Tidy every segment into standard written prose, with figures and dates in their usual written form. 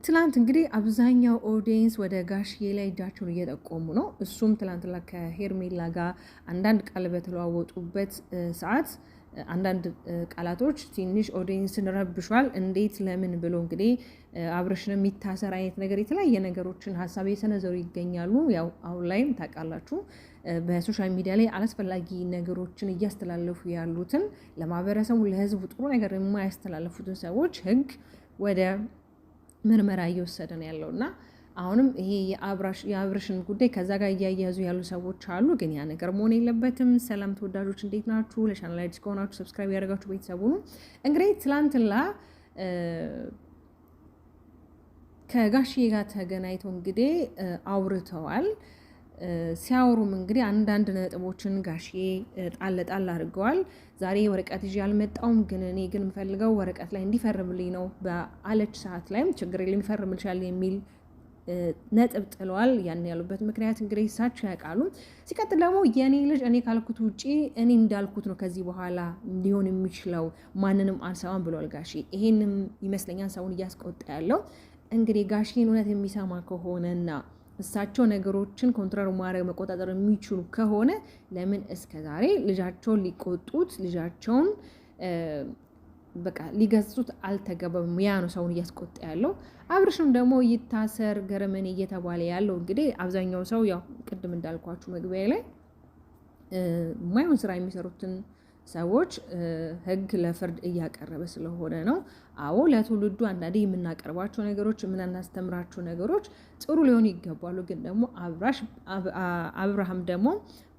ትላንት እንግዲህ አብዛኛው audience ወደ ጋሽዬ ላይ እጃቸውን እየጠቆሙ ነው። እሱም ትላንትና ከሄርሜላ ጋር አንዳንድ ቃል በተለዋወጡበት ሰዓት አንዳንድ ቃላቶች ትንሽ ኦዲየንስን ረብሿል። እንዴት ለምን ብሎ እንግዲህ አብርሽን የሚታሰር አይነት ነገር የተለያየ ነገሮችን ሀሳብ እየሰነዘሩ ይገኛሉ። ያው አሁን ላይም ታውቃላችሁ በ social media ላይ አላስፈላጊ ነገሮችን እያስተላለፉ ያሉትን ለማህበረሰቡ ለህዝቡ ጥሩ ነገር የማያስተላልፉትን ሰዎች ህግ ወደ ምርመራ እየወሰደ ነው ያለው እና አሁንም ይሄ የአብርሽን ጉዳይ ከዛ ጋር እያያዙ ያሉ ሰዎች አሉ። ግን ያ ነገር መሆን የለበትም። ሰላም ተወዳጆች እንዴት ናችሁ? ለቻናል አዲስ ከሆናችሁ subscribe ያደረጋችሁ ቤተሰቡ ነው። እንግዲህ ትላንትና ከጋሽዬ ጋር ተገናኝተው እንግዲህ አውርተዋል። ሲያወሩም እንግዲህ አንዳንድ ነጥቦችን ጋሽዬ ጣል ጣል አድርገዋል። ዛሬ ወረቀት ይዤ አልመጣውም፣ ግን እኔ ግን የምፈልገው ወረቀት ላይ እንዲፈርምልኝ ነው በአለች ሰዓት ላይም ችግር የለም ይፈርምልሻል የሚል ነጥብ ጥለዋል። ያን ያሉበት ምክንያት እንግዲህ እሳቸው ያውቃሉ። ሲቀጥል ደግሞ የእኔ ልጅ እኔ ካልኩት ውጪ እኔ እንዳልኩት ነው ከዚህ በኋላ ሊሆን የሚችለው ማንንም አልሰማም ብሏል ጋሼ። ይሄንም ይመስለኛል ሰውን እያስቆጣ ያለው። እንግዲህ ጋሼን እውነት የሚሰማ ከሆነና እሳቸው ነገሮችን control ማድረግ መቆጣጠር የሚችሉ ከሆነ ለምን እስከ ዛሬ ልጃቸውን ሊቆጡት ልጃቸውን በቃ ሊገጹት አልተገባም? ያ ነው ሰውን እያስቆጣ ያለው። አብርሽም ደግሞ ይታሰር ገረመኔ እየተባለ ያለው እንግዲህ አብዛኛው ሰው ያው ቅድም እንዳልኳችሁ መግቢያ ላይ የማይሆን ስራ የሚሰሩትን ሰዎች ሕግ ለፍርድ እያቀረበ ስለሆነ ነው። አዎ ለትውልዱ አንዳንዴ የምናቀርባቸው ነገሮች የምናስተምራቸው ነገሮች ጥሩ ሊሆኑ ይገባሉ። ግን ደግሞ አብርሃም ደግሞ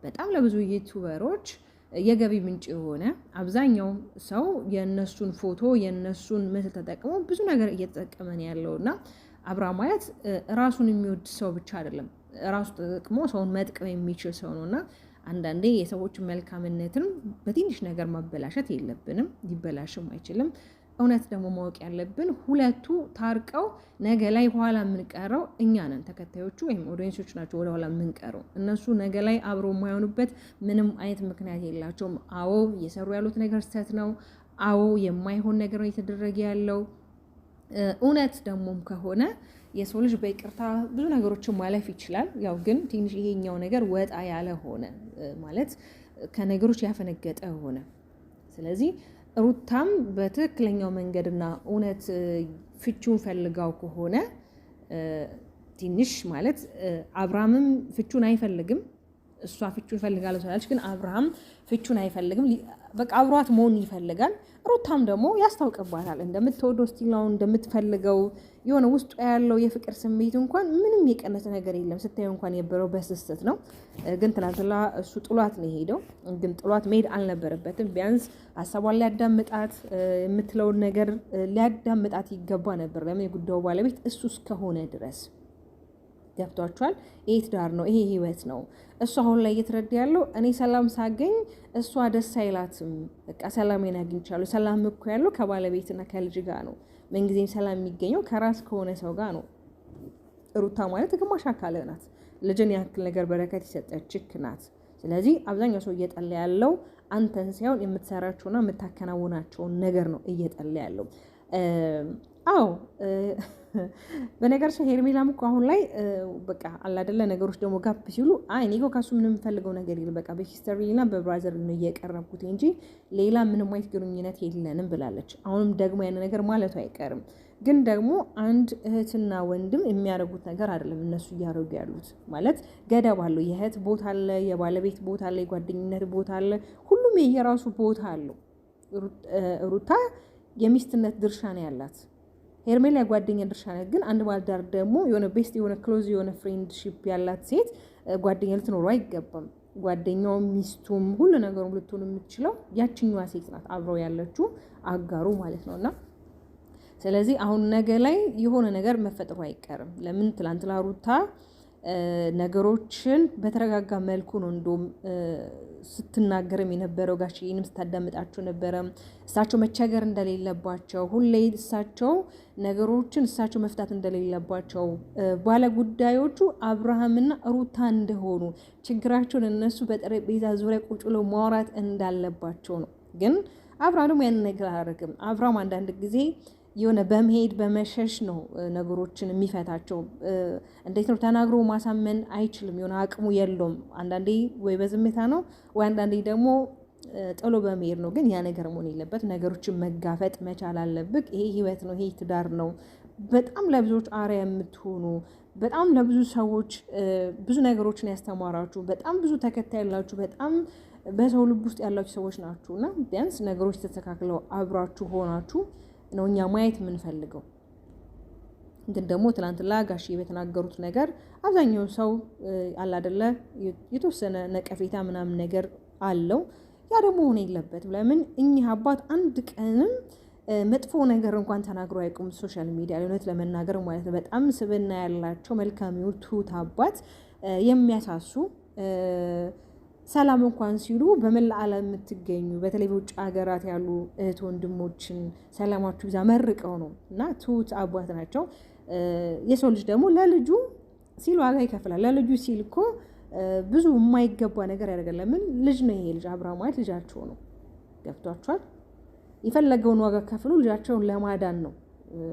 በጣም ለብዙ YouTuber ኦች የገቢ ምንጭ የሆነ አብዛኛው ሰው የእነሱን ፎቶ የእነሱን ምስል ተጠቅሞ ብዙ ነገር እየተጠቀመ ነው ያለው እና አብርሃም ማለት ራሱን የሚወድ ሰው ብቻ አይደለም፣ ራሱ ተጠቅሞ ሰውን መጥቀም የሚችል ሰው ነው እና አንዳንዴ የሰዎችን መልካምነትን በትንሽ ነገር ማበላሸት የለብንም። ሊበላሽም አይችልም። እውነት ደግሞ ማወቅ ያለብን ሁለቱ ታርቀው ነገ ላይ ኋላ የምንቀረው እኛ ነን፣ ተከታዮቹ ወይም audience ኦች ናቸው ወደኋላ የምንቀረው። እነሱ ነገ ላይ አብሮ የማይሆኑበት ምንም አይነት ምክንያት የላቸውም። አዎ እየሰሩ ያሉት ነገር ስህተት ነው። አዎ የማይሆን ነገር ነው እየተደረገ ያለው። እውነት ደግሞም ከሆነ የሰው ልጅ በይቅርታ ብዙ ነገሮችን ማለፍ ይችላል። ያው ግን ትንሽ ይሄኛው ነገር ወጣ ያለ ሆነ ማለት ከነገሮች ያፈነገጠ ሆነ። ስለዚህ ሩታም በትክክለኛው መንገድና እውነት ፍቹን ፈልጋው ከሆነ ትንሽ ማለት አብርሃምም ፍቹን አይፈልግም። እሷ ፍቹን ፈልጋለሁ ስላለች ግን አብርሃም ፍቹን አይፈልግም። በቃ አብሯት መሆን ይፈልጋል። ሩታም ደግሞ ያስታውቅባታል እንደምትወደው ስቲላውን እንደምትፈልገው የሆነ ውስጡ ያለው የፍቅር ስሜት እንኳን ምንም የቀነሰ ነገር የለም። ስታየው እንኳን የነበረው በስስት ነው። ግን ትናንትና እሱ ጥሏት ነው የሄደው። ግን ጥሏት መሄድ አልነበረበትም። ቢያንስ ሀሳቧን ሊያዳምጣት የምትለውን ነገር ሊያዳምጣት ይገባ ነበር። ለምን የጉዳዩ ባለቤት እሱ እስከሆነ ድረስ ገብቷቸዋል። ይሄ ትዳር ነው፣ ይሄ ህይወት ነው። እሱ አሁን ላይ እየተረዳ ያለው እኔ ሰላም ሳገኝ እሷ ደስ አይላትም። በቃ ሰላሜን አግኝቻለሁ። ሰላም እኮ ያለው ከባለቤትና ከልጅ ጋር ነው። ምንጊዜም ሰላም የሚገኘው ከራስ ከሆነ ሰው ጋር ነው። ሩታ ማለት ግማሽ አካል ናት። ልጅን ያክል ነገር በረከት የሰጠችክ ናት። ስለዚህ አብዛኛው ሰው እየጠላ ያለው አንተን ሳይሆን የምትሰራቸውና የምታከናውናቸውን ነገር ነው እየጠላ ያለው። አዎ በነገር ሄርሜላም እኮ አሁን ላይ በቃ አላደለ ነገሮች ደግሞ ጋፕ ሲሉ አይ እኔ እኮ ከሱ ምንም የምፈልገው ነገር የለም በቃ በ sister እና በ brother ነው እየቀረብኩት እንጂ ሌላ ምንም አይነት ግንኙነት የለንም ብላለች። አሁንም ደግሞ ያን ነገር ማለቱ አይቀርም። ግን ደግሞ አንድ እህትና ወንድም የሚያደርጉት ነገር አይደለም እነሱ እያደረጉ ያሉት። ማለት ገደብ አለው። የእህት ቦታ አለ፣ የባለቤት ቦታ አለ፣ የጓደኝነት ቦታ አለ። ሁሉም የየራሱ ቦታ አለው። ሩታ የሚስትነት ድርሻ ነው ያላት። ሄርሜላ የጓደኛ ድርሻ ናት። ግን አንድ ባለትዳር ደግሞ የሆነ best የሆነ close የሆነ friendship ያላት ሴት ጓደኛ ልትኖረው አይገባም። ጓደኛው ሚስቱም ሁሉ ነገሩም ልትሆን የምትችለው ያችኛዋ ሴት ናት፣ አብረው ያለችው አጋሩ ማለት ነው። እና ስለዚህ አሁን ነገ ላይ የሆነ ነገር መፈጠሩ አይቀርም። ለምን ትላንትና ሩታ ነገሮችን በተረጋጋ መልኩ ነው እንደውም ስትናገርም የነበረው ጋሽዬንም ስታዳምጣቸው ነበረ። እሳቸው መቸገር እንደሌለባቸው ሁሌ እሳቸው ነገሮችን እሳቸው መፍታት እንደሌለባቸው ባለጉዳዮቹ አብርሃምና ሩታ እንደሆኑ ችግራቸውን እነሱ በጠረጴዛ ዙሪያ ቁጭ ብለው ማውራት እንዳለባቸው ነው። ግን አብርሃም ደግሞ ያንን ነገር አላደረግም። አብርሃም አንዳንድ ጊዜ የሆነ በመሄድ በመሸሽ ነው ነገሮችን የሚፈታቸው። እንዴት ነው ተናግሮ ማሳመን አይችልም። የሆነ አቅሙ የለውም። አንዳንዴ ወይ በዝምታ ነው ወይ አንዳንዴ ደግሞ ጥሎ በመሄድ ነው። ግን ያ ነገር መሆን የለበት። ነገሮችን መጋፈጥ መቻል አለብህ። ይሄ ህይወት ነው። ይሄ ትዳር ነው። በጣም ለብዙዎች አርአያ የምትሆኑ፣ በጣም ለብዙ ሰዎች ብዙ ነገሮችን ያስተማራችሁ፣ በጣም ብዙ ተከታይ ያላችሁ፣ በጣም በሰው ልብ ውስጥ ያላችሁ ሰዎች ናችሁ እና ቢያንስ ነገሮች ተስተካክለው አብራችሁ ሆናችሁ ነው እኛ ማየት የምንፈልገው። ግን ደግሞ ትናንትና ጋሽዬ በተናገሩት ነገር አብዛኛው ሰው አላደለ የተወሰነ ነቀፌታ ምናምን ነገር አለው። ያ ደግሞ ሆነ የለበትም። ለምን እኚህ አባት አንድ ቀንም መጥፎ ነገር እንኳን ተናግሮ አያውቁም። Social media ላይ እውነት ለመናገር ማለት ነው። በጣም ስብዕና ያላቸው፣ መልካም ትሁት አባት፣ የሚያሳሱ፣ ሰላም እንኳን ሲሉ በመላ ዓለም የምትገኙ በተለይ በውጭ ሀገራት ያሉ እህት ወንድሞችን ሰላማችሁ ይብዛ መርቀው ነው እና ትሁት አባት ናቸው። የሰው ልጅ ደግሞ ለልጁ ሲል ዋጋ ይከፍላል። ለልጁ ሲል እኮ ብዙ የማይገባ ነገር ያደርጋል። ለምን ልጅ ነው ይሄ ልጅ፣ አብርሃም ማለት ልጃቸው ነው። ገብቷቸዋል። የፈለገውን ዋጋ ከፍሎ ልጃቸውን ለማዳን ነው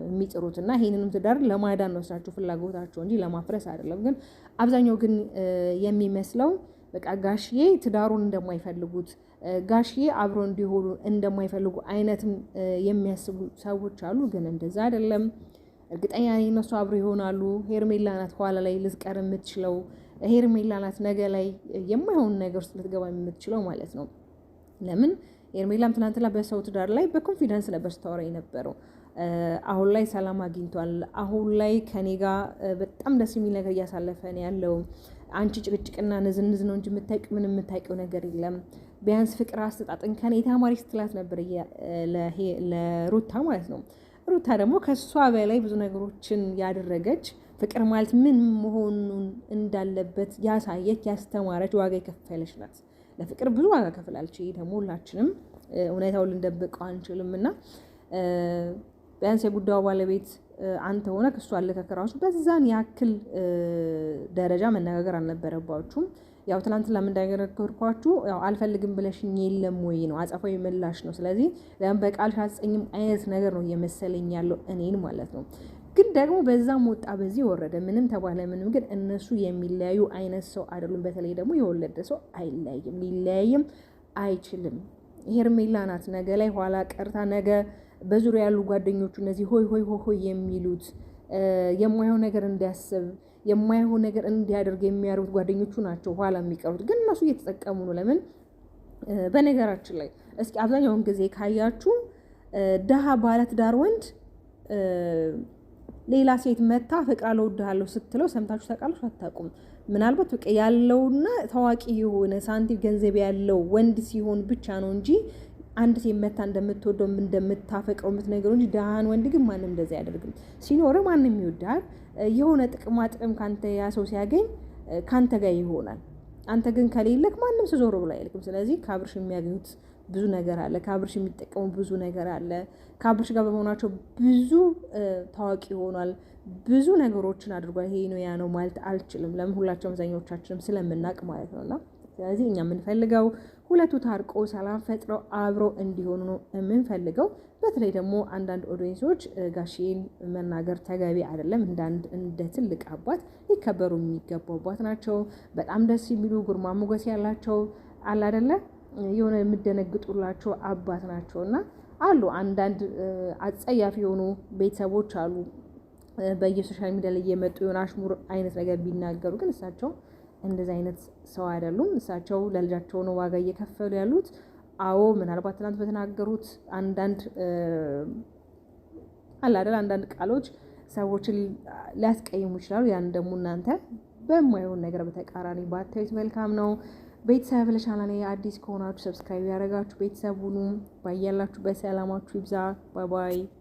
የሚጥሩት እና ይሄንንም ትዳር ለማዳን ነው እሳቸው ፍላጎታቸው እንጂ ለማፍረስ አይደለም። ግን አብዛኛው ግን የሚመስለው በቃ ጋሽዬ ትዳሩን እንደማይፈልጉት፣ ጋሽዬ አብሮ እንዲሆኑ እንደማይፈልጉ አይነትም የሚያስቡ ሰዎች አሉ። ግን እንደዛ አይደለም። እርግጠኛ ነኝ እነሱ አብሮ ይሆናሉ። ሄርሜላ ናት ኋላ ላይ ልትቀር የምትችለው። ሄርሜላ ናት ነገ ላይ የማይሆን ነገር ውስጥ ልትገባ የምትችለው ማለት ነው። ለምን ሄርሜላም ትናንትና በሰው ትዳር ላይ በ confidence ነበር ስታወራ የነበረው። አሁን ላይ ሰላም አግኝቷል። አሁን ላይ ከኔ ጋር በጣም ደስ የሚል ነገር እያሳለፈ ነው ያለው። አንቺ ጭቅጭቅና ንዝንዝ ነው እንጂ የምታውቂው ምንም የምታውቂው ነገር የለም። ቢያንስ ፍቅር አሰጣጥን ከኔ ተማሪ ስትላት ነበር ለሩታ ማለት ነው። ሩታ ደግሞ ከእሷ በላይ ብዙ ነገሮችን ያደረገች፣ ፍቅር ማለት ምን መሆኑን እንዳለበት ያሳየች፣ ያስተማረች፣ ዋጋ የከፈለች ናት። ለፍቅር ብዙ ዋጋ ከፍላለች። ይሄ ደግሞ ሁላችንም እውነታውን ልንደብቀው አንችልም እና ቢያንስ የጉዳዩ ባለቤት አንተ ሆነ ከእሷ አለከክ ራሱ በዛን ያክል ደረጃ መነጋገር አልነበረባችሁም። ያው ትናንትና እንደነገርኳችሁ ያው አልፈልግም ብለሽኝ የለም ወይ ነው፣ አጸፋዊ ምላሽ ነው። ስለዚህ ለምን በቃልሽ አትጸኝም አይነት ነገር ነው እየመሰለኝ ያለው እኔን ማለት ነው። ግን ደግሞ በዛም ወጣ በዚህ ወረደ ምንም ተባለ ምንም ግን እነሱ የሚለያዩ አይነት ሰው አይደሉም። በተለይ ደግሞ የወለደ ሰው አይለያይም፣ ሊለያይም አይችልም። ሄርሜላ ናት ነገ ላይ ኋላ ቀርታ ነገ በዙሪያ ያሉ ጓደኞቹ እነዚህ ሆይ ሆይ ሆይ ሆይ የሚሉት፣ የማይሆን ነገር እንዲያስብ የማይሆን ነገር እንዲያደርግ የሚያደርጉት ጓደኞቹ ናቸው ኋላ የሚቀሩት። ግን እነሱ እየተጠቀሙ ነው። ለምን በነገራችን ላይ እስኪ አብዛኛውን ጊዜ ካያችሁ ድሃ ባለትዳር ወንድ ሌላ ሴት መታ አፈቅራለሁ እወድሃለሁ ስትለው ሰምታችሁ ታውቃላችሁ? አታውቁም። ምናልባት በቃ ያለውና ታዋቂ የሆነ ሳንቲም ገንዘብ ያለው ወንድ ሲሆን ብቻ ነው እንጂ አንድ ሴት መታ እንደምትወደው እንደምታፈቅረው የምትነግረው እንጂ ድሃን ወንድ ግን ማንም እንደዚህ አያደርግም። ሲኖር ማንም ይወድሃል። የሆነ ጥቅማ ጥቅም ካንተ ያ ሰው ሲያገኝ ካንተ ጋር ይሆናል። አንተ ግን ከሌለክ ማንም ሰው ዞር ብሎ አይልክም። ስለዚህ ከአብርሽ የሚያገኙት ብዙ ነገር አለ። ከአብርሽ የሚጠቀሙ ብዙ ነገር አለ። ከአብርሽ ጋር በመሆናቸው ብዙ ታዋቂ ሆኗል። ብዙ ነገሮችን አድርጓል። ይሄ ነው ያ ነው ማለት አልችልም። ለምን ሁላቸው አብዛኞቻችንም ስለምናውቅ ማለት ነውና ስለዚህ እኛ የምንፈልገው ሁለቱ ታርቆ ሰላም ፈጥረው አብረው እንዲሆኑ ነው የምንፈልገው። በተለይ ደግሞ አንዳንድ audience ኦች ጋሼን መናገር ተገቢ አይደለም። እንዳንድ እንደ ትልቅ አባት ሊከበሩ የሚገቡ አባት ናቸው። በጣም ደስ የሚሉ፣ ግርማ ሞገስ ያላቸው፣ አለ አይደለ የሆነ የምደነግጡላቸው አባት ናቸው እና አሉ አንዳንድ አጸያፊ የሆኑ ቤተሰቦች አሉ በየ social media ላይ እየመጡ የሆነ አሽሙር አይነት ነገር ቢናገሩ፣ ግን እሳቸው እንደዚህ አይነት ሰው አይደሉም። እሳቸው ለልጃቸው ነው ዋጋ እየከፈሉ ያሉት። አዎ ምናልባት ትናንት በተናገሩት አንዳንድ አለ አይደል አንዳንድ ቃሎች ሰዎችን ሊያስቀይሙ ይችላሉ። ያን ደግሞ እናንተ በማይሆን ነገር በተቃራኒ ባታዩት መልካም ነው። ቤተሰብ፣ ለቻናሌ አዲስ ከሆናችሁ subscribe ያደረጋችሁ ቤተሰብ ሁኑ። ባያላችሁ በሰላማችሁ ይብዛ። Bye bye።